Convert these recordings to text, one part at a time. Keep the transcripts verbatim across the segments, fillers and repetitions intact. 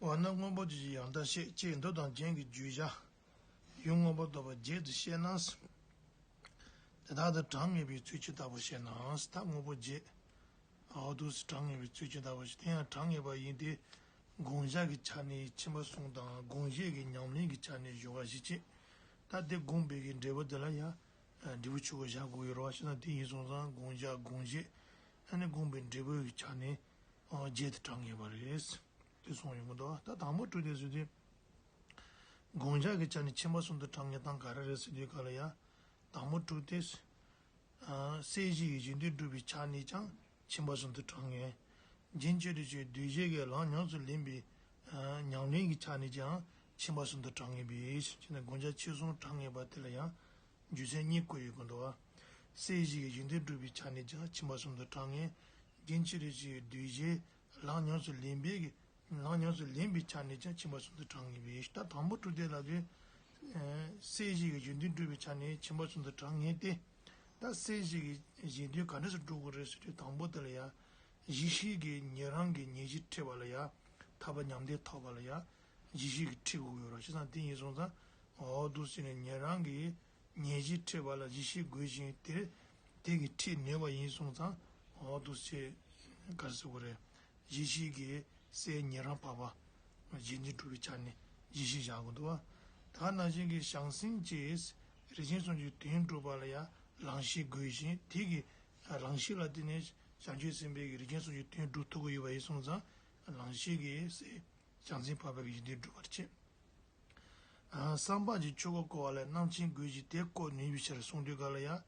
འོ་ན་སྔོན་པོ་བརྗོད་བྱ་ཡང་དག་བཤད། ཅེས་མདོ་དང་རྒྱན་གྱི་བརྗོད་བྱ་ཡུལ་དངོས་པོ་ལྡོག་པ་བརྒྱད་དུ་བཤད་ན། དེ་དག་ཏུ་གྲངས་ངེས་པའི་ཚུལ་ཇི་ལྟ་བུ་བཤད་ན། ད་སྔོན་པོ་བརྒྱད། འོ་འདུག་སེ་གྲངས་ངེས་པའི་ཚུལ་ཇི་ལྟ་བུ་ཞིག། དེ་ཡང་གྲངས་ངེས་པ་ཡིན་ཏེ། དགོངས་འཆར་གྱི་ཆ་ནས་ཁྱིམ་པ་གསུམ་དང་། དགོངས་བཞེད་ཀྱི་ཉམས་ལེན་གྱི་ཆ་ནས་སྦྱོར་བ་བཞི་བྱས། ད་དེ་དགོངས་པའི་གི་འབྲས་བུ་དེ་ལ་ཡང་འབྲས་བུ་ཆོས་སྐུ་བཞག་དགོས་ཡོད་རེད་བ། བྱས་ན་དེ་ཡིན་སོང་ཙང་དགོངས་འཆར་དགོངས་བཞེད། ཨ་ནི་དགོངས་པའི་འབྲས་བུ་གི་ཆ་ནས་བརྒྱད་དུ་གྲངས་ངེས་པ་རེད། དེ་གསུངས་ཡོང་གི་འདུག་ད་དང་པོ་དྲུག་དེ་ཟེར་དུས། དགོངས་འཆར་གྱི་ཆ་ནས་ཁྱིམ་པ་གསུམ་དུ་གྲངས་ངེས་སྟངས་ག་རེ་རེད་ཟེར་དུས་ག་ལ་ཡ། དང་པོ་དྲུག་སྟེ། སྲས་བཞི་ཡི་གཞི་མཐུན་སྒྲུབ་པའི་ཆ་ནས་ཀྱང་ཁྱིམ་པ་གསུམ་དུ་གྲངས་ངེས། རྒྱུན་གཅིག་ཏུ་སྤྱོད་འདུས་བྱས་ཀྱི་ལམ་ཉམས་སུ་ལེན་པའི་ཉམས་ལེན་གྱི་ཆ་ནས་ཀྱང་ཁྱིམ་པ་གསུམ་དུ་གྲངས་ངེས་པས། ཅེས་ན་དགོངས་འཆར་ཆོས་གསུམ་གྲངས་ངེས་པ་དེ་ལ་ཡང་རྒྱུ་མཚན་གཉིས་བཀོད་ཡོད་ཀྱི་འདུག་བ། སྲས་བཞི་ཡི་གཞི་མཐུན་སྒྲུབ་པའི་ཆ་ནས་ཀྱང་ཁྱིམ་པ་གསུམ་དུ་གྲངས་ངེས། རྒྱུན་གཅིག་ཏུ་སྤྱོད་འདུས་བྱས་ལམ་ཉམས་སུ་ལེན་པའི་ལམ་ཉམས་སུ་ལེན་པའི་ཆ་ནས་ཀྱང་ཁྱིམ་པ་གསུམ་དུ་གྲངས་ངེས་པས། ད་དང་པོ་དྲུག་དེ་ལ་དེ། སྲས་བཞི་ཡི་གཞི་མཐུན་སྒྲུབ་པའི་ཆ་ནས་ཁྱིམ་པ་གསུམ་དུ་གྲངས་ངེས་ཏེ། ད་སྲས་བཞི་ཡི་གཞི་མཐུན་ག་འདྲ་སེ་སྒྲུབ་དགོས་རེད་ཟེར་དུས་དང་པོ་དེ་ལ་ཡ། གཞི་ཤེས་ཀྱིས་ཉན་རང་གི་ཉེར་ཞི་ཁྲིད་པ་ལ་ཡ། ཐར་པ་ཉམས་བདེ་ཐོབ་པ་ལ་ཡ། གཞི་ཤེས་ཀྱིས་ཁྲིད་དགོས་ཀྱི་ཡོད་རེད། བྱས་ཙང་དེ་ཡིན་སོང་ཙང་། འོ་འདུག་སེ་ནས་ཉན་རང་གི་ཉེར་ཞི་ཁྲིད་པ་ལ་གཞི་ཤེས་དགོས་ཤིང་དེ། དེ་གིས་ཁྲིད་ནུས་པ་ཡིན་སོང་ཙང་། འོ་འདུག་སེ། ག་རེ་ཟེར་དགོས་རེད། གཞི་ཤེས་ཀྱིས་སྲས་ཉན་རང་འཕགས་པ་གཞི་མཐུན་སྒྲུབ་པའི་ཆ་ནས་གཞི་ཤེས་བཞག་དགོས་འདུག་བ། ད་ནང་བཞིན་གྱི་བྱང་སེམས་ཀྱིས་རིགས་ཅན་སུམ་ཅུའི་དོན་སྒྲུབ་པ་ལ་ཡང་ལམ་ཤེས་དགོས་ཤིང་། དེ་གི་ལམ་ཤེས་ལ་བརྟེན་ནས་བྱང་ཆུབ་སེམས་དཔའི་གི་རིགས་ཅན་སུམ་ཅུའི་དོན་སྒྲུབ་ཐུབ་ཀྱི་ཡོད་པ་ཡིན་སོང་ཙང་། ལམ་ཤེས་ཀྱིས་སྲས་བྱང་སེམས་འཕགས་པའི་གི་གཞི་མཐུན་སྒྲུབ་པར་བྱེད། བསམ་པ་གྱིས་ཆོས་སྐུ་བསྐོར་བ་ལ་རྣམ་མཁྱེན་དགོས་ཤིང་དེ་བསྐོར་ནུས་པའི་ཕྱིར་གསུངས་དུས་ག་ལ་ཡ།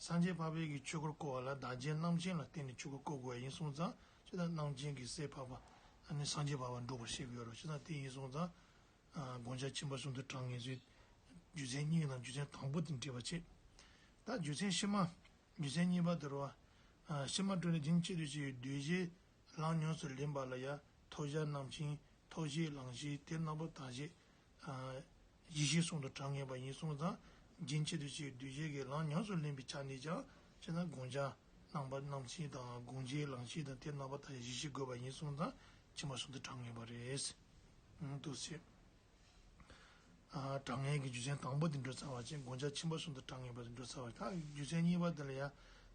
སངས་རྒྱས་འཕགས་པའི་གི་ཆོས་སྐུར་བསྐོར་བ་ལ་བདག་རྐྱེན་རྣམ་མཁྱེན་ལ་བརྟེན་ནས་ཆོས་སྐུ་བསྐོར་དགོས་པ་ཡིན་སོང་ཙང་། ཅི་ལྟར་རྣམ་མཁྱེན་གྱིས་སྲས་འཕགས་པ། ཨ་ནི་སངས་རྒྱས་འཕགས་པ་འགྲུབ་པར་བྱེད་དགོས་རེད། ཅི་ལྟར་དེ་ཡིན་སོང་ཙང་། དགོངས་འཆར་ཁྱིམ་པ་གསུམ་དུ་གྲངས་ངེས་ཚུལ། རྒྱུ་མཚན་གཉིས་དང་རྒྱུ་མཚན་དང་པོ་དེ་འགྲེལ་པ་བྱེད། ད་རྒྱུ་མཚན་ཕྱི་མ། རྒྱུ་མཚན་གཉིས་པ་དེ་རུ་བ། ཕྱི་མ་དྲུག་ནི་རྒྱུན་གཅིག་ཏུ་སྤྱོད་འདུས་བྱས། ལམ་ཉམས་སུ་ལེན་པ་ལ་ཡང་ཐོབ་བྱ་རྣམ་མཁྱེན། ཐོབ་བྱེད་ལམ་ཤེས། དེ་རྣམ་པར་དག་བྱེད། གཞི་ཤེས་གསུམ་དུ་གྲངས་ངེས་པ་ཡིན་སོང་ཙང་། རྒྱུན་གཅིག་ཏུ་སྤྱོད་འདུས་བྱས་ཀྱི་ལམ་ཉམས་སུ་ལེན་པའི་ཆ་ནས་ཀྱང་ཕྱི་ན་དགོངས་འཆར་རྣམ་པར་རྣམ་མཁྱེན་དང་དགོངས་བྱེད་ལམ་ཤེས་དང་དེ་རྣམ་པར་དག་བྱེད་གཞི་ཤེས་དགོས་པ་ཡིན་སོང་ཙང་ཕྱི་མ་གསུམ་དུ་གྲངས་ངེས་པ་རེད། འདུག་ཟེར། གྲངས་ངེས་ཀྱི་རྒྱུ་མཚན་དང་པོ་དེ་འགྲོ་ཚར་བ་ཅན། དགོངས་འཆར་ཁྱིམ་པ་གསུམ་དུ་གྲངས་ངེས་པ་དེ་འགྲོ་ཚར་བ། ད་རྒྱུ་མཚན་གཉིས་པ་དེ་ལ་ཡང་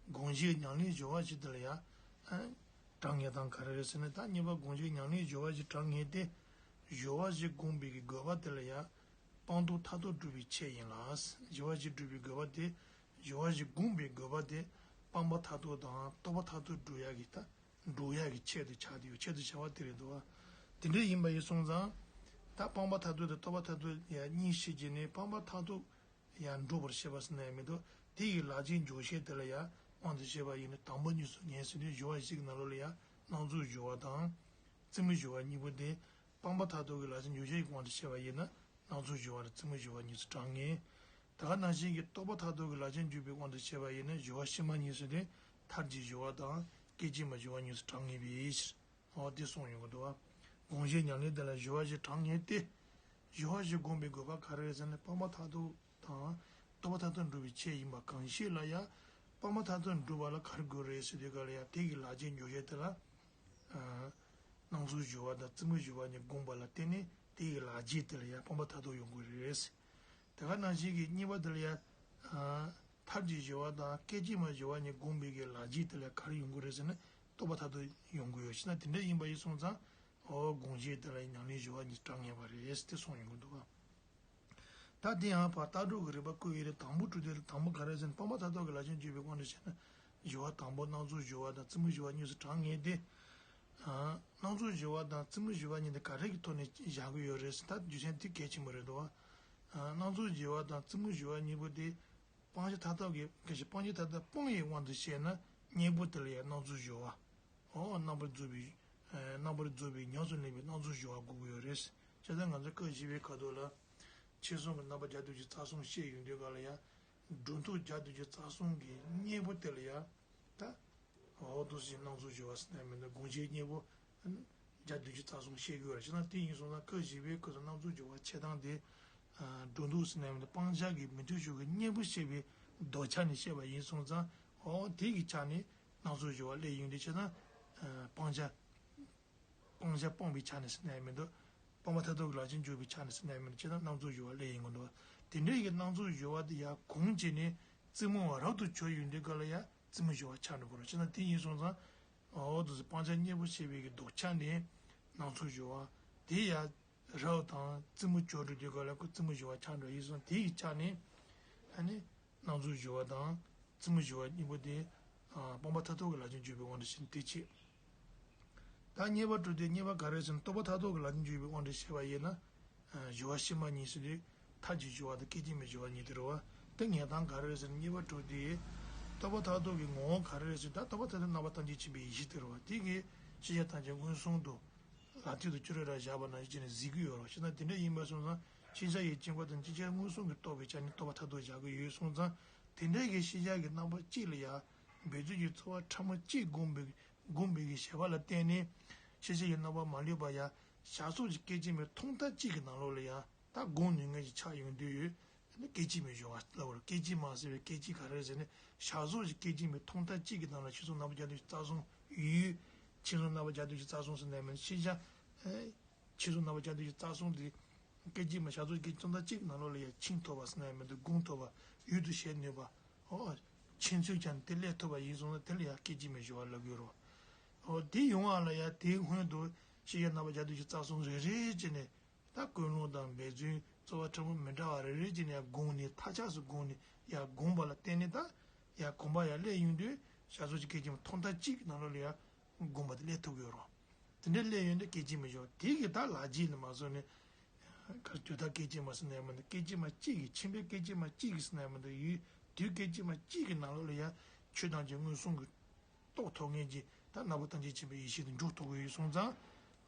དགོངས་གཞིའི་ཉམས་ལེན་སྦྱོར་བ་ཞིག་དེ་ལ་ཡང་གྲངས་ངེས་སྟངས་ག་རེ་རེད་ཟེར་ན། ད་གཉིས་པ་དགོངས་གཞིའི་ཉམས་ལེན་སྦྱོར་བ་ཞིག་གྲངས་ངེས་ཏེ། སྦྱོར་བ་ཞིག་བསྒོམས་པའི་གི་དགོས་པ་དེ་ལ་ཡང་སྤངས་རྟོགས་མཐར་ཐུག་སྒྲུབ་པའི་ཆེད་ཡིན་ལ། སྦྱོར་བ་ཞིག་སྒྲུབ་པའི་དགོས་པ་དེ། སྦྱོར་བ་ཞིག་བསྒོམས་པའི་དགོས་པ་དེ་སྤངས་པ་མཐར་ཐུག་དང་རྟོགས་པ་མཐར་ཐུག་སྒྲུབ་ཡག་གི་ད། འགྲོ་ཡག་གི་ཆེད་དུ་ཆགས་དེ་ཡོད། ཆེད་དུ་བྱ་བ་དེ་རེད་འདུག་བ། དེ་འདྲ་ཡིན་པ་ཡིན་སོང་ཙང་། ད་སྤངས་པ་མཐར་ཐུག་དང་རྟོགས་པ་མཐར་ཐུག་ཡང་གཉིས་ཤེས་ཀྱི་ནི་སྤངས་པ་མཐར་ཐུག་ཡང་འགྲུབ་པར་བྱེད་པ་ཟེར་ན་ཡང་མི་འདུག་དེ་ཡི་ལག་རྗེས་འཇོག་བྱེད་དེ་ལ་ཡང་དབང་དུ་བྱས་པ་ཡིན་ན་དང་པོ་གཉིས་སུ་ངེས་ཟེར་དུས་སྦྱོར་བ་ཞིག་གི་ནང་ལོགས་ལ་ཡང་སྣང་ཚུལ་སྦྱོར་བ་དང་། རྩེ་མོའི་སྦྱོར་བ་གཉིས་པོ་དེ། སྤངས་པ་མཐར་ཐུག་གི་ལག་རྗེས་འཇོག་བྱེད་ཀྱི་དབང་དུ་བྱས་པ་ཡིན་ན། སྣང་ཚུལ་སྦྱོར་བ་དང་རྩེ་མོའི་སྦྱོར་བ་གཉིས་སུ་གྲངས་ངེས། ད་ག་ནང་བཞིན་གྱི་རྟོགས་པ་མཐར་ཐུག་གི་ལག་རྗེས་འཇུག་པའི་དབང་དུ་བྱས་པ་ཡིན་ན་སྦྱོར་བ་ཕྱི་མ་གཉིས་སུ་སྟེ། མཐར་གྱིས་སྦྱོར་བ་དང་སྐད་ཅིག་མ་སྦྱོར་བ་གཉིས་སུ་གྲངས་ངེས་པའི་ཕྱིར། འོ་དེ་གསུངས་ཡོང་གི་འདུག་བ། དགོངས་གཞིའི་ཉམས་ལེན་དེ་ལ་སྦྱོར་བ་ཞིག་གྲངས་ངེས་ཏེ། སྦྱོར་བ་ཞིག་བསྒོམས་པའི་དགོས་པ་ག་རེ་རེད་ཟེར་ན་སྤངས་པ་མཐར་ཐུག་དང་རྟོགས་པ་མཐར་ཐུག་འགྲུབ་པའི་ཆེད་ཡིན་པ་གང་ཞིག་ལ་ཡང་། སྤངས་པ་མཐར་ཐུག་འགྲུབ་པ་ལ་ག་རེ་དགོས་རེད་ཟེར་དུས་ག་ལ་ཡང་དེ་གི་ལག་རྗེས་འཇོག་བྱེད་དེ་ལ། སྣང་ཚུལ་སྦྱོར་བ་དང་རྩེ་མོའི་སྦྱོར་བ་གཉིས་བསྒོམས་པ་ལ་བརྟེན་ནས་དེ་ཡི་ལག་རྗེས་དེ་ལ་ཡང་སྤངས་པ་མཐར་ཐུག་ཡོང་དགོས་རེད། དེ་ག་ནང་བཞིན་གྱི་གཉིས་པ་དེ་ལ་ཡང་། མཐར་གྱིས་སྦྱོར་བ་དང་སྐད་ཅིག་མ་སྦྱོར་བ་གཉིས་བསྒོམས་པའི་གི་ལག་རྗེས་དེ་ལ་ག་རེ་ཡོང་དགོས་རེད་ཟེར་ན་རྟོགས་པ་མཐར་ཐུག་ཡོང་དགོས་ཡོད། ཕྱིན་ན་དེ་འདྲ་ཡིན་པ་ཡིན་སོང་ཙང་། འོ་དགོངས་གཞི་དེ་ལ་ཡང་ཉམས་ལེན་སྦྱོར་བ་གཉིས་གྲངས་ངེས་པ་རེད་དེ་གསུངས་ཡོང་གི་འདུག་ག་ད་དེ་ཡང་ཕར་ལྟ་གྲུབ་ཀྱི་རིམ་པ་བཀོད་ཡོད་རེད། དང་པོ་དྲུག་དེ་ལ་དང་པོ་ག་རེ་ཟེར་ན་སྤངས་པ་མཐར་ཐུག་གི་ལག་རྗེས་འཇུག་པའི་དབང་དུ་བྱས་ན། སྦྱོར་བ་དང་པོ་སྣང་ཚུལ་སྦྱོར་བ་དང་རྩེ་མོའི་སྦྱོར་བ་གཉིས་སུ་གྲངས་ངེས་ཏེ། སྣང་ཚུལ་སྦྱོར་བ་དང་རྩེ་མོའི་སྦྱོར་བ་གཉིས་དེ་ག་རེ་གི་ཐོག་ནས་བཞག་གི་ཡོད་རེད་ཟེར་ན་ད་རྒྱུ་མཚན་དེ་གལ་ཆེན་པོ་རེད་འདུག་བ། སྣང་ཚུལ་སྦྱོར་བ་དང་རྩེ་མོའི་སྦྱོར་བ་གཉིས་པོ་དེ། སྤང་བྱ་མཐའ་དག་གི་ག་ཞིག་སྤང་བྱ་མཐའ་དག་སྤོང་བའི་དབང་དུ་བྱས་ན་གཉིས་པོ་དེ་ལ་ཡང་སྣང་ཚུལ་སྦྱོར་བ། འོ་རྣམ་པར་རྫོགས་པའི། རྣམ་པར་རྫོགས་པའི་ཉམས་སུ་ལེན་པའི་སྣང་ཚུལ་སྦྱོར་བ་དགོས་ཀྱི་ཡོད་རེད། བྱས་ཙང་ང་ཚོ་སྐབས་བཞི་པའི་ཁ་ཐོག་ལ། ཕྱི་གསུམ་གྱི་རྣམ་པ་བརྒྱ་དང་བདུན་ཅུ་རྩ་གསུམ་བཤད་ཡོང་དུས་ག་ལ་ཡང་། སྒྲོ་འདོགས་བརྒྱ་དང་བདུན་ཅུ་རྩ་གསུམ་གྱི་གཉིས་པོ་དེ་ལ་ཡང་། ད། འོ་འདུག་སེ་སྣང་ཚུལ་སྦྱོར་བ་ཟེར་ན་མི་འདུག་དགོངས་གཞིའི་གཉིས་པོ། བརྒྱ་དང་བདུན་ཅུ་རྩ་གསུམ་བཤད་ཀྱི་ཡོད་རེད། བྱས་ན་དེ་ཡིན་སོང་ན་སྐབས་བཞི་པའི་སྐབས་སུ་སྣང་ཚུལ་སྦྱོར་བ་འཆད་སྟངས་དེ། སྒྲོ་འདོགས་ཟེར་ན་མི་འདུག་སྤང་བྱ་གི་མི་མཐུན་ཕྱོགས་ཀྱི་གཉེན་པོ་བཤད་པའི་ལྡོག་ཆ་ནས་བཤད་པ་ཡིན་སོང་ཙང་། འོ་དེ་གི་ཆ་ནས་སྣང་ཚུལ་སྦྱོར་བ་སླེབས་ཡོང་དུས་བྱས་ན། སྤང་བྱ། སྤང་བྱ་སྤངས་པའི་ཆ་ནས་ཟེར་ན་ཡང་མི་འདུག་སྤངས་པ་མཐར་ཐུག་གི་ལག་ཆེན་འཇུག་པའི་ཆ་ནས་ཟེར་ན་ཡང་མིན་ན་ཅི་ལྟར་སྣ་ཚོགས་སྦྱོར་བ་སླེབས་ཡོང་གི་འདུག་དེ་འདྲའི་གི་སྣ་ཚོགས་སྦྱོར་བ་དེ་ཡར་གོང་བྱས་ནས་རྩེ་མོ་བ་རབ་ཏུ་གྱུར་ཡོང་དུས་སྐབས་ལ་ཡང་རྩེ་མོ་སྦྱོར་བ་ཆགས་འགྲོ་གི་རེད། ཅི་ལྟར་དེ་ཡིན་སོང་ཙང་འོ་དེ་ཚོ་སྤང་བྱ་གཉེན་པོ་བྱེད་པའི་གི་ལྡོག་ཆ་ནས་སྣ་ཚོགས་སྦྱོར་བ་དེ་ཡར་རབ་དང་རྩེ་མོ་སྦྱོར་འགྲོ་དུས་སྐབས་ལ་ཁོ་རྩེ་མོ་སྦྱོར་བ་ཆགས་འགྲོ་ཡིན་སོང་། དེ་ཡི་ཆ་ནས་ཨ་ནི་སྣ་ཚོགས་སྦྱོར་བ་དང་རྩེ་མོ་སྦྱོར་བ་གཉིས་པོ་དེ་སྤངས་པ་མཐར་ཐུག་གི་ལག་ཆེན་འཇུག་པའི་དབང་དུ་བྱས་ནས་དེ་བྱེད། ད་རྙེད་པར་གྲུབ་སྟེ་རྙེད་པ་ག་རེ་ཟེར་ན་རྟོགས་པ་མཐར་ཐུག་གི་ལག་ཆེན་འཇུག་པའི་དབང་དུ་བྱས་པ་ཡིན་ན། སྦྱོར་བ་ཕྱི་མ་གཉིས་ཟེར་དུས་མཐར་གྱིས་སྦྱོར་བ་དང་སྐད་ཅིག་མའི་སྦྱོར་བ་གཉིས་དེ་རེད་བ། དེ་ངེས་དོན་ག་རེ་ཟེར་ན་རྙེད་པར་གྲུབ་སྟེ། རྟོགས་པ་མཐར་ཐུག་གི་ངོ་བོ་ག་རེ་ཟེར་ན་ད་རྟོགས་པ་མཐར་ཐུག་རྣམ་པར་ཐམས་ཅད་མཁྱེན་པའི་ཡེ་ཤེས་དེ་རེད་བ། དེ་གིས་ཤེས་བྱ་ཐམས་ཅད་མངོན་སུམ་དུ་ལག་མཐིལ་དུ་ཅི་རིགས་ར་བཞག་པ་ནང་བཞིན་བྱས་ནས་གཟིགས་ཀྱི་ཡོད་རེད་བ། ཞེ་ན་དེ་འདྲ་ཡིན་པ་སོང་ཙང་ཤེས་བྱ་ཡི་དཀྱིལ་འཁོར་དང་ཅི་བྱ་མངོན་སུམ་གྱིས་རྟོགས་པའི་ཆ་ནས་རྟོགས་པ་མཐར་ཐུག་བཞག་གི་ཡོད་སོང་ཙང་། དེ་འདྲའི་གི་ཤེས་བྱ་གི་རྣམ་པ་གཅིག་ལ་ཡང་འབད་རྩོལ་གྱི་ཚོར་བ་ཕྲ་མོ་གཅིག་བསྒོམས་པའི་བསྒོམས་པའི་གི་བྱ་བ་ལ་བརྟེན་ནས་ཤེས་བྱ་ཡི་རྣམ་པ་མ་ལུས་པ་ཡང་བྱ་སོགས་ཀྱི་སྐད་ཅིག་མའི་ཐོག་མཐའ་གཅིག་གི་ནང་ལོགས་ལ་ཡང་ད་སྒོམ་ནུས་ངེས་ཀྱི་ཆ་ཡོང་དུས་ཡོད། ཨ་ནི་སྐད་ཅིག་མའི་སྦྱོར་བ་ལབ་པ་རེད། སྐད་ཅིག་མ་ཟེར་བའི་སྐད་ཅིག་ག་རེ་ཟེར་ན་བྱ་སོགས་ཀྱི་སྐད་ཅིག་མའི་ཐོག་མཐའ་གཅིག་གི་ནང་ལ་ཕྱི་སོགས་རྣམ་པ་བརྒྱད་དོ་བཞི་རྩ་གསུམ་ཡོད། ཕྱི་སོགས་རྣམ་པ་བརྒྱད་དོ་བཞི་རྩ་གསུམ་ཟེར་ན་མིན་ཤེས་བྱ། ཕྱི་སོགས་རྣམ་པ་བརྒྱད་དོ་བཞི་རྩ་གསུམ་དེ། སྐད་ཅིག་མ་བྱ་སོགས་ཀྱི་ཐོག་མཐའ་གཅིག་གི་ནང་ལོགས་ལ་ཡང་ཆིངས་ཐོབ་པ་ཟེར་ན་ཡང་མི་འདུག་སྒོམ་ཐོབ་པ་ཡུལ་དུ་བྱེད་ནུས་པ། ཨོ། ཆིངས་ཚུལ་ཀྱང་དེ་སླེབས་ཐུབ་པ་ཡིན་སོང་ན་དེ་ལ་ཡང་སྐད་ཅིག་མའི་སྦྱོར་བ་ལབ་ཀྱི་ཡོད་རེད། ཨོ་དེ་ཡོང་བ་ལ་ཡང་དེའི་སྔོན་དུ་ཤེས་བྱ་རྣམ་པ་བརྒྱད་དོ་བཞི་རྩ་གསུམ་རེ་རེ་བྱས་ནས་ད་ཀུན་སློང་དང་འབད་བརྩོན་ཚོར་བ་ཕྲ་མོ་མི་འདྲ་བ་རེ་རེ་བྱས་ནས་ཡང་བསྒོམས་ནས་མཐའ་ཆགས་སུ་བསྒོམས་ནས་ཡང་བསྒོམས་པ་ལ་བརྟེན་ནས་ད་ཡང་གོམས་པ་ཡང་སླེབས་ཡོང་དུས་བྱ་སོགས་ཀྱི་སྐད་ཅིག་མ་ཐོག་མཐའ་གཅིག་གི་ནང་ལོགས་ལ་ཡང་། སྒོམ་པ་དེ་སླེབས་ཐུབ་ཀྱི་ཡོད་རེད། དེ་འདྲ་སླེབས་ཡོང་དུས་སྐད་ཅིག་མའི་སྦྱོར་བ་དེ་གི་ད་ལག་རྗེས་ནས་མ་བཟུང་ནས། ག་རེ་དུས་མཐའ་སྐད་ཅིག་མ་ཟེར་ན་ཡང་མི་འདུག་སྐད་ཅིག་མ་གཅིག་གིས་ཕྱི་པའི་སྐད་ཅིག་མ་གཅིག་གིས་ཟེར་ན་ཡང་མི་འདུག་ཡུལ་དུས་སྐད་ཅིག་མ་གཅིག་གི་ནང་ལོགས་ལ་ཡང་ཆོས་ཐམས་ཅད་མངོན་སུམ་གྱིས་རྟོགས་ཐུབ་མཁན་གྱི་ད་རྣམ་པ་ཐམས་ཅད་མཁྱེན་པའི་ཡེ་ཤེས་དེ་འཇུག་ཐུབ་ཀྱི་ཡོད་སོང་ཙང་།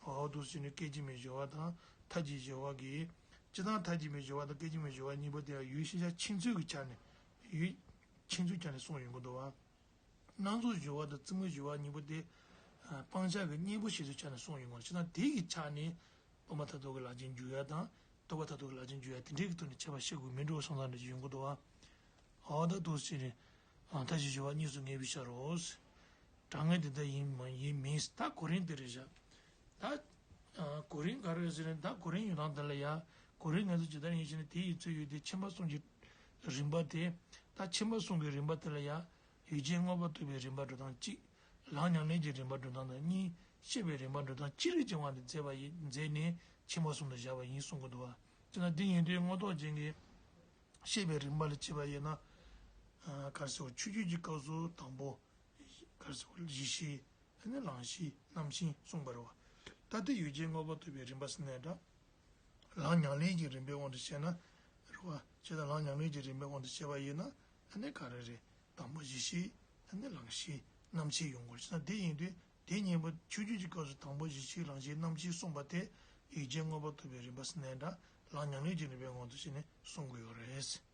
འོ་འདུག་སེ་བྱས་ནས་སྐད་ཅིག་མའི་སྦྱོར་བ་དང་མཐའ་གཅིག་སྦྱོར་བ་གིས། སྤྱིར་བཏང་མཐའ་གཅིག་མའི་སྦྱོར་བ་དང་སྐད་ཅིག་མའི་སྦྱོར་བ་གཉིས་པོ་དེ་ཡང་ཡུལ་ཤེས་བྱ་ཆིངས་ཚུལ་གྱི་ཆ་ནས་ཡུལ་ཆིངས་ཚུལ་ཆ་ནས་གསུངས་ཡོང་གི་འདུག་བ། སྣ་ཚོགས་སྦྱོར་བ་དང་རྩེ་མོ་སྦྱོར་བ་གཉིས་པོ་དེ། སྤང་བྱ་གི་གཉེན་པོ་བྱེད་ཚུལ་ཆ་ནས་གསུངས་ཡོང་གི་རེད། བྱས་ན་དེ་གི་ཆ་ནས་སྤངས་པ་མཐར་ཐུག་གི་ལག་རྗེས་འཇུག་ཡ་དང་རྟོགས་པ་མཐར་ཐུག་གི་ལག་རྗེས་འཇུག་ཡ་དེ་འདྲའི་གི་ཐོག་ནས་ཁྱད་པར་ཕྱེ་དགོས་མིན་འགྲོ་བསམ་བསམ་འདྲ་ཞིག་ཡོང་གི་འདུག་བ། འོ་ད་འདུག་སེ་བྱས་ནས་མཐའ་གཅིག་སྦྱོར་བ་གཉིས་སུ་ངེས་པའི་ཕྱིར་རོ། གྲངས་ངེས་དེ་ལྟར་ཡིན་མ་ཡིན་མིན་ད་གོ་རིམ་དེ་རེད་བཞག་ད་གོ་རིམ་ག་རེ་ཟེར་ན་ད་གོ་རིམ་ཡོད་སྟངས་དེ་ལ་ཡ། གོ་རིམ་ངེས་སོ་ཇི་ལྟར་ཡིན་ཞེ་ན་དེ་ཡི་ཚུལ་ཡོད་དེ་ཁྱིམ་པ་གསུམ་གྱི་རིམ་པ་དེ། ད་ཁྱིམ་པ་གསུམ་གྱི་རིམ་པ་དེ་ལ་ཡ། ཡུལ་ཅན་མངོན་པར་རྟོགས་པའི་རིམ་པ་འགྲོ་སྟངས་གཅིག་ལམ་ཉམས་ལེན་གྱི་རིམ་པ་འགྲོ་སྟངས་དང་གཉིས། ཤེས་པའི་རིམ་པ་འགྲོ་སྟངས་ཅི་རིགས་ཀྱི་དབང་དུ་མཛད་པ་ཡིན་མཛད་ནས་ཁྱིམ་པ་གསུམ་དུ་བཞག་པ་ཡིན་གསུང་གི་འདུག་བ། ཅེ་ན་འདི་ཡིན་དུས་མངོན་རྟོགས་ཅན་གྱི་ཤེས་པའི་རིམ་པ་ལ་བྱས་པ་ཡིན་ན། ག་རེ་ཟེར་བ་ཆོས་བརྒྱུད་ཀྱི་སྐབས་སུ་དང་པོ། ག་རེ་ཟེར་བ་གཞི་ཤེས། ཨ་ནི་ལམ་ཤེས་རྣམ་ཤེས་གསུངས་པ་རེད་བ། ད་ལྟའི་ཡུལ་ཅན་མངོན་པར་རྟོགས་པའི་རིམ་པ་ཟེར་ནའི་འདྲ། ལམ་ཉམས་ལེན་གྱི་རིམ་པའི་དབང་དུ་བྱས་ན། རེད་བ། བྱས་ཙང་ལམ་ཉམས་ལེན་གྱི་རིམ་པའི་དབང་དུ་བྱས་པ་ཡིན་ན། ཨ་ནི་ག་རེ་རེད། དང་པོ་གཞི་ཤེས། ཨ་ནི་ལམ་ཤེས། རྣམ་ཤེས་ཡོང་དགོས་ཟེར་ན་དེ་ཡིན་དུས་དེ་གཉིས་པོ་ཆོས་བརྒྱུད་ཀྱི་སྐབས་སུ་དང་པོ་གཞི་ཤེས་ལམ་ཤེས་རྣམ་ཤེས་གསུངས་པ་དེ་ཡུལ་ཅན་མངོན་པར་རྟོགས་པའི་རིམ་པ་ཟེར་ནའི་འདྲ་ལམ་ཉམས་ལེན་གྱི་རིམ་པའི་དབང་དུ་བྱས་ནས་གསུང་གི་ཡོད་རེད།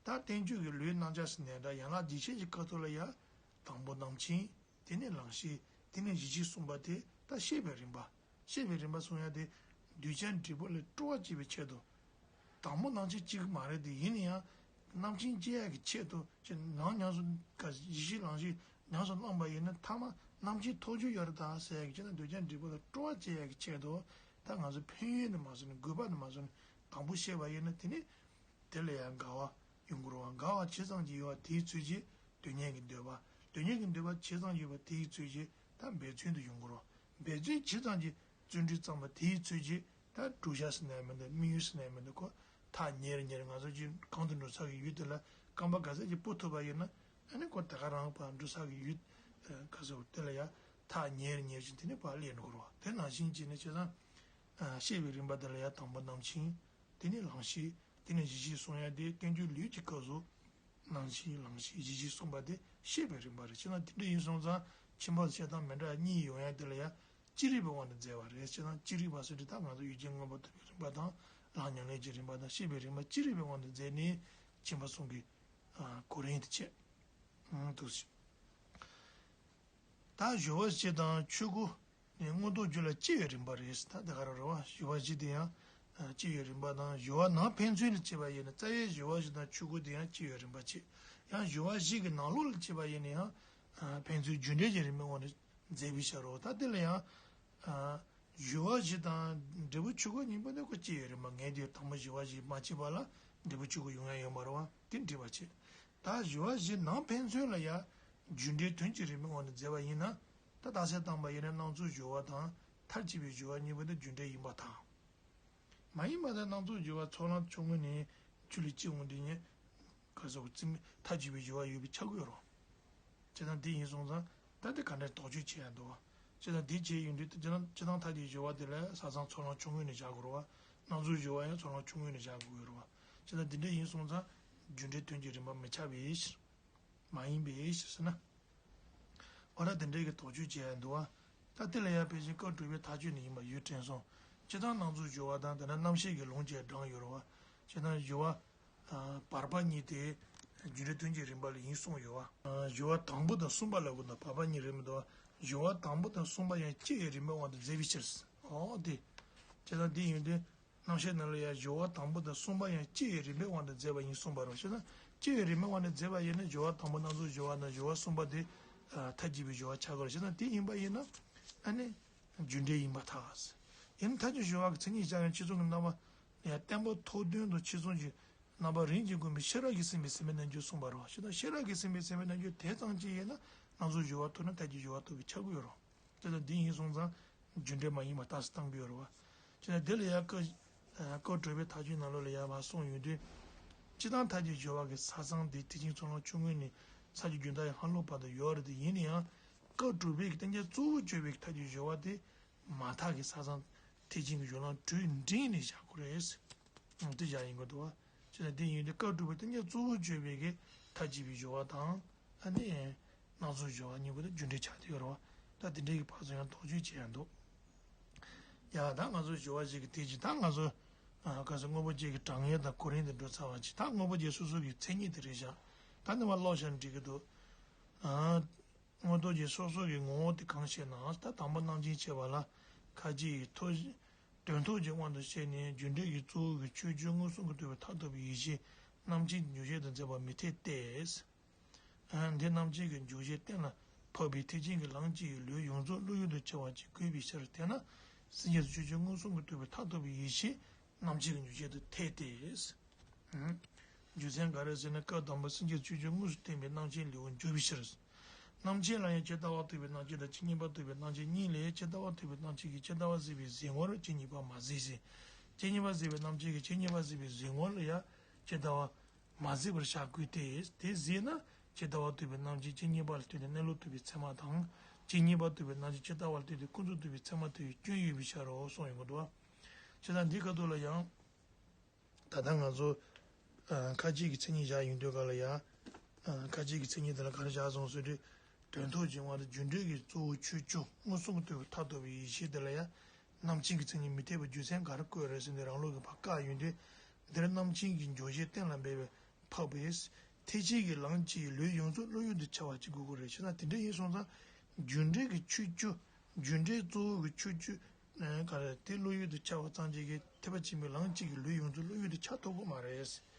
ད་བསྟན་བཅོས་ཀྱི་ལུས་རྣམ་བཞག་ཟེར་ནའི་འདྲ་ཡན་ལག་བརྒྱད་ཅན་གྱི་ཁ་ཐུག་ལ་ཡང་དང་པོ་རྣམ་མཁྱེན། དེ་ནས་ལམ་ཤེས། དེ་ནས་གཞི་ཤེས་གསུངས་པ་དེ་ད་ཤེས་པའི་རིམ་པ། ཤེས་པའི་རིམ་པ་གསུང་ཡ་དེ་གདུལ་བྱ་འབྲས་བུ་ལ་སྤྲོ་བ་སྐྱེ་བའི་ཆེད་དུ། དང་པོ་རྣམ་མཁྱེན་གཅིག་མ་རེད་དེ་ཡིན་ན་ཡང་རྣམ་མཁྱེན་སྐྱེ་ཡ་གི་ཆེད་དུ་ཅེས་ནང་ཉམས་སུ་ག་གཞི་ཤེས་ལམ་ཤེས་ཉམས་སུ་བླངས་པ་ཡིན་ན་མཐའ་མ་རྣམ་མཁྱེན་ཐོབ་རྒྱུ་ཡོད་རེད་ད་ཟེར་ཡ་གི་ཅེས་ན་གདུལ་བྱ་འབྲས་བུ་ལ་སྤྲོ་བ་སྐྱེ་ཡ་གི་ཆེད་དུ་ད་ང་ཚོ་ཕན་ཡོན་ནས་མ་བཟུང་ནས་དགོས་པ་ནས་མ་བཟུང་ནས་དང་པོ་ཤེས་པ་ཡིན་ན་དེ་ནི། དེ་ལ་ཡང་དགའ་བ་ཡོང་གི་རེད་བ། དགའ་བ་ཇི་ཙམ་གྱིས་ཡོད་པ་དེའི་ཚོད་ཀྱིས་དོན་གཉེར་གྱི་འདོད་པ། དོན་གཉེར་གྱི་འདོད་པ་ཇི་ཙམ་ཡོད་པ་དེའི་ཚོད་ཀྱིས་ད་འབད་བརྩོན་དུ་ཡོང་གི་རེད་བ། འབད་བརྩོན་ཇི་ཙམ་གྱིས་བརྩོན་འགྲུས་བརྩམས་པ་དེའི་ཚོད་ཀྱིས་ད་བསྒྲུབ་བྱ་ཟེར་ན་ཡང་མི་འདུག་དམིགས་ཡུལ་ཟེར་ན་ཡང་མི་འདུག་ཁོ་ཐག་ཉེ་རུ་ཉེ་རུ་ང་ཚོ་ཅིག་གང་དུ་འགྲོ་ས་གི་ཡུལ་དེ་ལ་རྐང་པ་ག་ཚད་ཅིག་སྤོ་ཐུབ་པ་ཡིན་ན་ཨ་ནི་ཁོ་དེ་ག་རང་བར་འགྲོ་ས་གི་ཡུལ་ག་ཚོད་དེ་ལ་ཡང་ཐག་ཉེ་རུ་ཉེ་རུ་ཅིག་དེ་ནས་ཕར་སླེབས་འགྲོ་གི་རེད་བ། དེ་ནང་བཞིན་བྱས་ནས་བྱས་ཙང་ཤེས་པའི་རིམ་པ་དེ་ལ་ཡང་དང་པོ་རྣམ་མཁྱེན། དེ་ནས་ལམ་ཤེས། དེ་ནས་གཞི་ཤེས་གསུང་ཡ་དེ་བསྟན་བཅོས་ལུས་ཀྱི་སྐབས་སུ་རྣམ་ཤེས་ལམ་ཤེས་གཞི་ཤེས་གསུངས་པ་དེ་ཤེས་པའི་རིམ་པ་རེད། བྱས་ན་དེ་འདྲ་ཡིན་སོང་ཙང་ཁྱིམ་པ་བཤད་སྟངས་མི་འདྲ་གཉིས་ཡོང་ཡ་དེ་ལ་ཡ་ཅི་རིགས་པའི་དབང་དུ་མཛད་པ་རེད། བྱས་ན་ཅི་རིགས་པ་ཟེར་དུས་ད་ང་ཚོ་ཡུལ་ཅན་མངོན་པར་རྟོགས་པའི་རིམ་པ་དང་ལམ་ཉམས་ལེན་གྱི་རིམ་པ་དང་ཤེས་པའི་རིམ་པ་ཅི་རིགས་པའི་དབང་དུ་མཛད་ནས་ཁྱིམ་པ་གསུམ་གྱི་གོ་རིམ་དེ་བྱས། འདུག་ཟེར། ད་སྦྱོར་བ་བཞི་དང་ཆོས་སྐུ་ནི་མངོན་རྟོགས་རྒྱུད་ལ་སྐྱེ་བའི་རིམ་པ་རེད། ད་དེ་ག་རང་རེད་བ། སྦྱོར་བ་བཞི་དེ་ཡང་སྐྱེ་བའི་རིམ་པ་དང་སྦྱོར་བ་ནང་ཕན་ཚུན་ལ་བྱས་པ་ཡིན་ན་རྩ་བའི་སྦྱོར་བ་བཞི་དང་ཆོས་སྐུ་དེ་ཡང་སྐྱེ་བའི་རིམ་པ་བྱས། ཡང་སྦྱོར་བ་བཞི་གི་ནང་ལོགས་ལ་བྱས་པ་ཡིན་ན་ཡང་ཕན་ཚུན་རྒྱུ་འབྲས་ཀྱི་རིམ་པའི་དབང་དུ་མཛད་པའི་ཕྱིར་རོ། ད་དེ་ལ་ཡང་ སྦྱོར་བ་བཞི་དང་འབྲས་བུ་ཆོས་སྐུ་གཉིས་པོ་ནི་ཁོ་གཅིག་ཡོད་རེད་མ། ངས་དེ་དང་པོ་སྦྱོར་བ་བཞི་མ་བྱས་པ་ལ་འབྲས་བུ་ཆོས་སྐུ་ཡོང་ཡ་ཡོད་མ་རེད་བ། དེ་འགྲིག་པ་བྱེད། ད་སྦྱོར་བ་བཞི་ནང་ཕན་ཚུན་ལ་ཡ། རྒྱུ་འབྲས་དོན་གྱི་རིམ་པའི་དབང་དུ་མཛད་པ་ཡིན་ན། ད་རྟགས་གསལ་བཏང་པ་ཡིན་ན་སྣང་ཚུལ་སྦྱོར་བ་དང་མཐར་གྱིས་པའི་སྦྱོར་བ་གཉིས་པོ་དེ་རྒྱུ་འབྲས་ཡིན་པར་ཐལ། མ་ཡིན་པ་དང་སྣང་ཚུལ་སྦྱོར་བ་ཚོགས་ལམ་ཆུང་ངུ་ནས་ཆུ་ལས་སྐྱེ་འོང་དུས་ནི། ག་སོགས་རྩིས་མཐའ་གཅིག་པའི་སྦྱོར་བ་ཡོད་པའི་ཆ་གོས་རོ། བྱས་ཙང་དེ་ཡིན་སོང་ཙང་ད་དེ་ག་འདྲ་དོགས་གཅོད་བྱེད་ཡ་འདུག་བ། བྱས་ཙང་དེ་བྱས་ཡོང་དུས་ད་སྤྱིར་བཏང་སྤྱིར་བཏང་མཐའ་གཅིག་སྦྱོར་བ་དེ་ལ་ས་མཚམས་ཚོགས་ལམ་ཆུང་ངུ་ནས་བཞག་དགོས་རོ་བ། སྣང་ཚུལ་སྦྱོར་བ་ཡང་ཚོགས་ལམ་ཆུང་ངུ་ནས་བཞག་དགོས་རོ་བ། བྱས་ཙང་དེ་འདྲ་ཡིན་སོང་ཙང་རྒྱུ་འབྲས་དོན་གྱི་རིམ་པ་མི་ཆགས་པའི་ཕྱིར། མ་ཡིན་པའི་ཕྱིར་ཟེར་ན། འོ་ན་དེ་འདྲའི་གི་དོགས་གཅོད་བྱེད་ཡ་འདུག་བ། ད་དེ་ལ་ཡང་དཔེ་ཅིག་སྐབས་དྲུག་པའི་མཐའ་དཔྱོད་ནས་ཡིན་པ་ཡུལ་དྲན་གསུམ། སྤྱིར་བཏང་སྣང་ཚུལ་སྦྱོར་བ་དང་དེ་ན་རྣམ་ཤེས་ཀྱི་ལུང་བཅས་བགྲངས་ཡོད་རེད་བ། སྤྱིར་བཏང་སྦྱོར་བ། ཨ། བར་པ་གཉིས་དེ་རྒྱུ་འབྲས་དོན་གྱི་རིམ་པ་ལ་ཡིན་གསུངས་ཡོད་བ། ཨ། སྦྱོར་བ་དང་པོ་དང་གསུམ་པ་ལབ་དགོས་ན་བར་པ་གཉིས་རེད་མི་འདུག་བ། སྦྱོར་བ་དང་པོ་དང་གསུམ་པ་ཡང་སྐྱེ་བའི་རིམ་པའི་དབང་དུ་མཛད་པའི་ཕྱིར། འོ་དེ། བྱས་ཙང་དེ་ཡིན་དུས། རྣམ་བཤད་ནང་ལ་ཡང་སྦྱོར་བ་དང་པོ་དང་གསུམ་པ་ཡང་སྐྱེ་བའི་རིམ་པའི་དབང་དུ་མཛད་པ་ཡིན་གསུངས་པ་རེད། བྱས་ན་སྐྱེ་བའི་རིམ་པའི་དབང་དུ་མཛད་པ་ཡིན་ན་སྦྱོར་བ་དང་པོ་སྣང་ཚུལ་སྦྱོར་བ་དང་སྦྱོར་བ་གསུམ་པ་དེ་མཐའ་གཅིག་པའི་སྦྱོར་བ་ཆགས་དགོས་རེད། བྱས་ན་དེ་ཡིན་པ་ཡིན་ན་ཨ་ནི་རྒྱུ་འབྲས་ཡིན་པར་ཐལ། ཡིན་ན་མཐའ་གཅིག་སྦྱོར་བ་གི་མཚན་ཉིད་བཞག་ཡང་ཕྱི་གསུང་གི་རྣམ་པ་ཡང་བརྟན་པ་ཐོག་དོན་དང་ཕྱི་གསུང་གི་རྣམ་པ་རིམ་གྱིས་བསྒོམས་པའི་ཤེས་རབ་ཀྱིས་ཟིན་པའི་ཟིན་པའི་རྣལ་འབྱོར་གསུངས་པ་རེད། བྱས་ན་ཤེས་རབ་ཀྱིས་ཟིན་པའི་ཟིན་པའི་རྣལ་འབྱོར་དེ་ཙམ་གཅིག་ཡིན་ན་སྣང་ཚུལ་སྦྱོར་བ་ཐོབ་ན་མཐའ་གཅིག་སྦྱོར་བ་ཐོབ་པའི་ཆ་གོས་རེད། དེ་ལ་འདི་ཡིན་སོང་ཙང་རྒྱུ་འབྲས་མ་ཡིན་པ་རྟགས་སུ་བཏང་གི་ཡོད་རེད་བ། བྱས་ན་དེ་ལ་ཡང་སྐབས་སྐབས་དྲུག་པའི་མཐའ་དཔྱོད་ནང་ལོགས་ལ་ཡང་མར་གསུངས་ཡོང་དུས། སྤྱིར་བཏང་མཐའ་གཅིག་སྦྱོར་བ་གི་ས་མཚམས་དེ་དེ་བཞིན་ཚོགས་ལམ་ཆུང་ངུ་ནས་ས་བཅུ་རྒྱུན་མཐའ་ཡི་ཧ་ལོ་བར་དུ་ཡོད་རེད། དེ་ཡིན་ན་ཡང་སྐབས་དྲུག་པའི་གི་བསྟན་བཅོས་གཙོ་བོ་བརྗོད་པའི་མཐའ་གཅིག་སྦྱོར་བ་དེ་མ་མཐའ་གི་ས་མཚམས་ཐེག་ཆེན་གྱི་སྦྱོར་ལམ་དྲུག་འབྲིང་ནས་བཞག་དགོས་རེད། དེ་བཞག་ཡིན་དགོས་འདུག་བ། བྱས་ན་དེ་ཡིན་དུས་སྐབས་དྲུག་པའི་བསྟན་བཅོས་གཙོ་བོ་བརྗོད་པའི་གི་མཐའ་གཅིག་པའི་སྦྱོར་བ་དང་། ཨ་ནི། སྣང་ཚུལ་སྦྱོར་བ་གཉིས་པོ་དེ་རྒྱུ་འབྲས་ཆགས་བསྡད་ཡོད་རེད་བ། ད་དེ་འདྲའི་གི་ཕར་ཚུར་ཡང་དོགས་གཅོད་བྱེད་ཡ་འདུག་ཡ་ད་ང་ཚོ་སྦྱོར་བ་ཞིག་གི་དེ་ཅི་ད་ང་ཚོ། ཨ། ག་ཚོད་དངོས་པོ་བརྒྱད་ཀྱི་གྲངས་ངེས་དང་གོ་རིམ་དེ་འགྲོ་ཚར་བ་ཅིག་ད་དངོས་པོ་བརྒྱད་སོ་སོ་གི་མཚན་ཉིད་དེ་རེད་བཞག་ད་ནི་མར་ཀློག་བཞག་ན་འགྲིག་གི་འདུག་ཨ། དངོས་རྟོགས་ཀྱི་སོ་སོ་གི་ངོ་བོ་དེ་གང་ཞེ་ན། ད་དང་པོ་རྣམ་མཁྱེན་ཕྱེ་བ་ལ་ཁ་ཅིག་གིས་ཐོ་དོན་ཐོབ་ཀྱི་དབང་དུ་བྱས་ནས་རྒྱུ་འབྲས་ཀྱི་གཙོ་བོ་གི་ཆོས་བཅུ་མངོན་སུམ་གྱིས་རྟོགས་པའི་མཐར་ཐུག་པའི་ཡེ་ཤེས་རྣམ་མཁྱེན་གྱི་འཇུག་བྱེད་དུ་མཛད་པ་མི་འཐད་དེ། འདི་རྣམ་མཁྱེན་གྱི་འཇུག་བྱེད་གཏན་ལ་ཕབ་པའི་ཐེག་ཆེན་གྱི་ལམ་གཅིག་གི་ལུས་ཡོངས་རྫོགས་བློ་ཡུལ་དུ་འཆར་བ་ཅིག་དགོས་པའི་ཕྱིར། དེས་ན་སེམས་ཅན་ཆོས་བཅུ་མངོན་སུམ་གྱིས་རྟོགས་པའི་མཐར་ཐུག་པའི་ཡེ་ཤེས་རྣམ་མཁྱེན་གྱི་འཇུག་བྱེད་དུ་འཐད་དེ། རྒྱུ་མཚན་ག་རེ་ཟེར་ན་སྐབས་དང་པོ་སེམས་ཅན་ཆོས་བཅུ་དངོས་སུ་བསྟན་པའི་རྣམ་མཁྱེན་ལེའུར་འཇུག་པའི་ཕྱིར། རྣམ་མཁྱེན་ལ་ཡང་ཇི་ལྟ་བ་རྟོགས་པའི་རྣམ་མཁྱེན་དང་ཇི་སྙེད་པ་རྟོགས་པའི་རྣམ་མཁྱེན་གཉིས་ལས་ཇི་ལྟ་བ་རྟོགས་པའི་རྣམ་མཁྱེན་གྱིས་ཇི་ལྟ་བ་གཟིགས་པའི་གཟིགས་ངོར་ཇི་སྙེད་པ་མ་གཟིགས་ཤིང་། ཇི་སྙེད་པ་གཟིགས་པའི་རྣམ་མཁྱེན་གྱིས་ཇི་སྙེད་པ་གཟིགས་པའི་གཟིགས་ངོར་ལ་ཡང་ཇི་ལྟ་བ་མ་གཟིགས་པར་བཞག་དགོས་ཏེ། དེ་གཟིགས་ན་ཇི་ལྟ་བ་རྟོགས་པའི་རྣམ་མཁྱེན་ཇི་སྙེད་པ་ལ་ལྟོས་ཏེ་གནས་ལུགས་རྟོགས་པའི་ཚད་མ་དང་། ཇི་སྙེད་པ་རྟོགས་པའི་རྣམ་མཁྱེན་ཇི་ལྟ་བ་ལ་ལྟོས་ཏེ་ཀུན་རྫོབ་རྟོགས་པའི་ཚད་མ་ཐོབ་པའི་སྐྱོན་ཡོད་པའི་ཕྱིར་རོ་གསུངས་ཡོང་གི་འདུག་བ། བྱས་ཙང་འདིའི་ཁ་ཐུག་ལ་ཡང་། ད་ལྟ་ང་ཚོ། ཨ། ཁ་ཅིག་གི་མཚན་ཉིད་བཞག་ཡོང་དུས་ག་ལ་ཡ། ཨ། ཁ་ཅིག་གི་མཚན་ཉིད་དེ་ལ་ག་རེ་བཞག་སོང་ཟེར་དུས། དོན་ཐོབ་ཀྱི་དབང་དུ་རྒྱུ་འབྲས་ཀྱི་གཙོ་བོ་ཆོས་བཅུ་མངོན་སུམ་དུ་མཐར་ཐུག་པའི་ཡེ་ཤེས་དེ་ལ་ཡ། རྣམ་མཁྱེན་གྱི་མཚན་ཉིད་མི་འཐད་པའི་རྒྱུ་མཚན་ག་རེ་བཀོད་རེད་ཟེར་ནས་རང་ལུགས་ཀྱི་ཕར་བཀག་ཡོང་དུས། འདིར་རྣམ་མཁྱེན་གྱི་འཇུག་བྱེད་གཏན་ལ་འབེབས་པའི་ཕབ་པས། ཐེག་ཆེན་གྱི་ལམ་གྱི་ལུས་ཡོངས་རྫོགས་བློ་ཡུལ་དུ་འཆར་བ་ཅིག་དགོས་ཀྱི་རེད། བྱས་ན་དེ་འདྲ་ཡིན་སོང་ཙང་། རྒྱུ་འབྲས་ཀྱི་ཆོས་བཅུ། རྒྱུ་འབྲས་གཙོ་བོ་གི་ཆོས་བཅུ། ཨ། ག་རེ་དེ་བློ་ཡུལ་དུ་འཆར་བ་ཙམ་གྱིས་ཐེག་པ་ཆེན་པོའི་ལམ་གཅིག་གི་ལུས་ཡོངས་རྫོགས་བློ་ཡུལ་དུ་འཆར་ཐུབ་ཀྱི་མ་རེད།